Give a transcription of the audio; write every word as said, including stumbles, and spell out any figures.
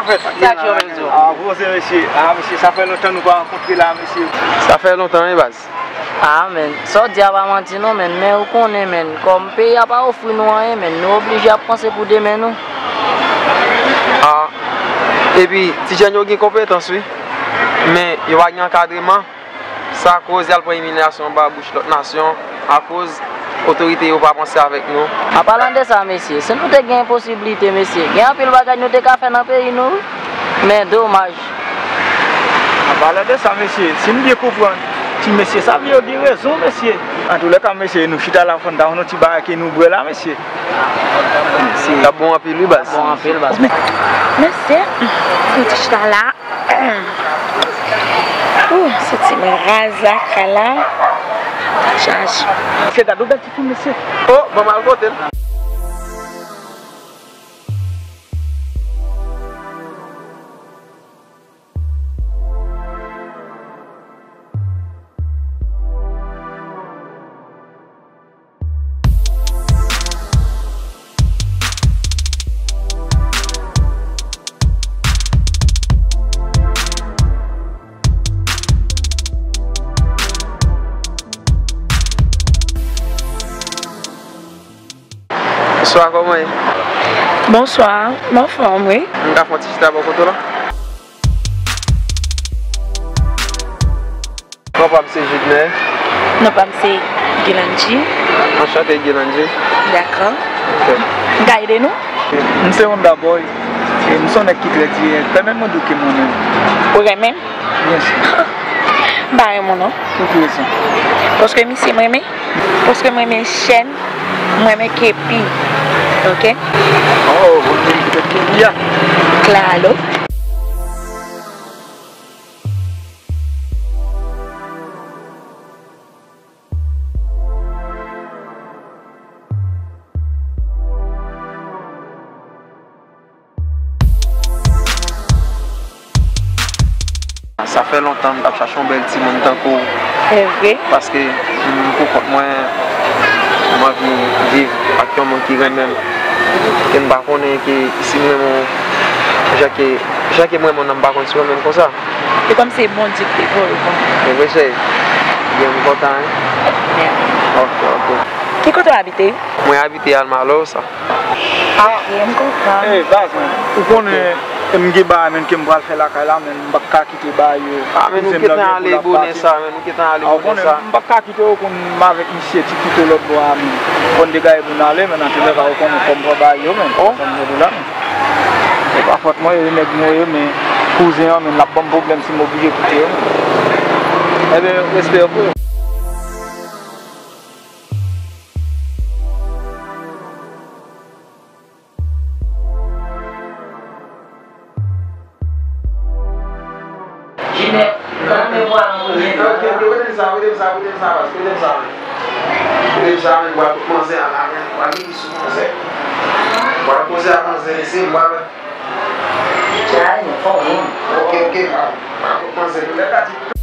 Sa k yo menm di w? Ah, poze, mesye. Ah, mesye, sa fè lontan nou pa rankontre la, mesye. Sa fè lontan, wi, baz. Ah, men, sa w di a pa manti non, men, men ou konnen, men, kòm peyi a pa ofri nou anyen, men, nou oblije ap panse pou demen nou. Ah, epi, ti jèn yo gen konpetans, wi. Men, yo pa gen ankadreman. Sa koz y al pran imilyasyon anba bouch lòt nasyon, akoz otorite yo pa panse avèk nou. An palan de sa, mesye, si nou te gen posiblite, mesye, gen anpil bagay nou te ka fè nan peyi nou, wi. Men domaj. An palan de sa, mesye, si m byen konprann, ti mesye sa vle yo gen rezon, mesye. Antoulèka, mesye, nou chita la, fò n ta wè yon ti bagay ke nou bwè la, mesye. Mesye. T ap bon anpil, wi, baz. Bon anpil, baz. Mesye, nou ti chita la. Ooh, santi m raz la, kay la. Chaj. Se gade yon bèl ti fi, mesye. Oh, ban m al pote l. Bonswa, kòman w ye? Bonswa, m anfòm, wi. M ka fè yon ti chita bò kote w la? Non pa m se Judner. Non pa m se Guilanji. Anchante, Guilanji. Dakò. Ok. M ka ede nou? M se Wonda Boy. E m se yon nèg ki trè dirèk. Pèmèt mwen di w ke m renmen w. Ou renmen m? Byen si. M pa renmen w non. Pou ki rezon? Paske misye m renmen. Paske m renmen chèn. M renmen kepi. Ok? Oh, bon, petèt kepi a. Klalo. Sa fè lontan m t ap chache yon bèl timoun tankou w. Se vre? Paske m, pou kont mwen, m anvi viv ak yon moun ki renmen m. E m pa konnen ke si m renmen w, jan ke, jan ke m renmen w nan, m pa konn si w renmen m konsa. Se kòm se Bondye ki te voye w pou mwen. Se vre, cheri. Byen, m kontan, wi. Mèsi. Ok, ok. Ki kote w abite? Mwen abite Almalo, sa. Ok, m konprann. Ey, baz, men, ou konnen, m gen bagay, men, ke m pral fè lakay la, men, m p ap ka kite bagay yo. Ah, men, nou gentan ale bonè sa, men, nou gentan ale bonè sa. M p ap ka kite yo konn m avèk misye ti pito lòt bò a, men. Konn degaje pou n ale, men, antoulèka, ou konnen fò m pran bagay yo, men. Oh. Sa m gen pou la, men. Se pa fòt mwen, e nèg mwen ye, men kouzen an, men l ap ban m pwoblèm si m oblije kite yo, men. Ebyen, respè, frè. Jimè, nan memwa an, ok, ok, mete m sa, mete m sa, mete m sa, baz, mete m sa, men. Mete m sa, men, bwa tout manzè a la, men, bwa li sou manzè. Bwa koze a manzè, se bwa, men. Chay, fò moun. Ok, ok, bwa, bwa tout manzè. Lè ka di